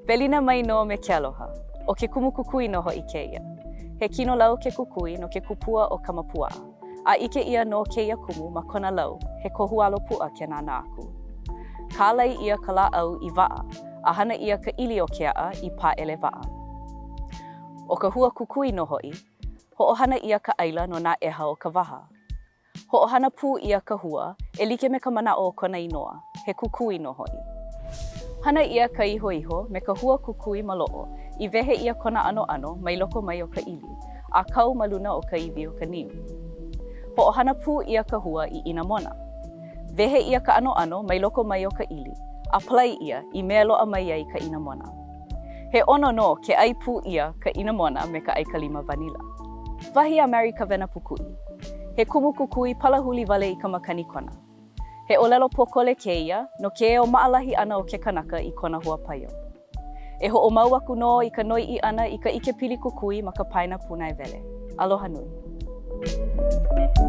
Welina mai nō me ke aloha. ʻO ke kumu kukui nō hoʻi kēia. He kinolau ke kukui no ke kupua ʻo Kamapuaʻa. A ʻike ʻia nō kēia kumu ma kona lau, he kohu alo puʻa ke nānā aku. Kālai ʻia ka lāʻau i waʻa, a hana ʻia ka ʻili o ke aʻa i pāʻele waʻa. ʻO ka hua kukui nō hoʻi, hoʻohana ʻia ka ʻaila no nā ʻeha o ka waha. Hoʻohana pū ʻia ka hua e like me ka manaʻo o kona inoa, he kukui nō hoʻi. Hana ʻia ka ihoiho me ka hua kukui maloʻo i wehe ʻia kona ʻanoʻano mai loko mai o ka ʻili, a kau ma luna o ka iwi o ka niu. Hoʻohana pū ʻia ka hua i ʻinamona. Wehe ʻia ka ʻanoʻano mai loko mai o ka ʻili, a palai ʻia i mea loaʻa mai ai ka ʻinamona. He ʻono nō ke ʻai pū ʻia ka ʻinamona me ka ʻaikalima vanila. Wahi a Mary Kawena Pukuʻi, he kumu kukui palahuli wale i ka makani Kona. He ʻōlelo pōkole kēia no ke eo maʻalahi ʻana o ke kanaka i kona hua paio. E hoʻomau aku nō i ka noiʻi ʻana i ka ʻikepili kukui ma ka paena pūnaewele. Aloha nui.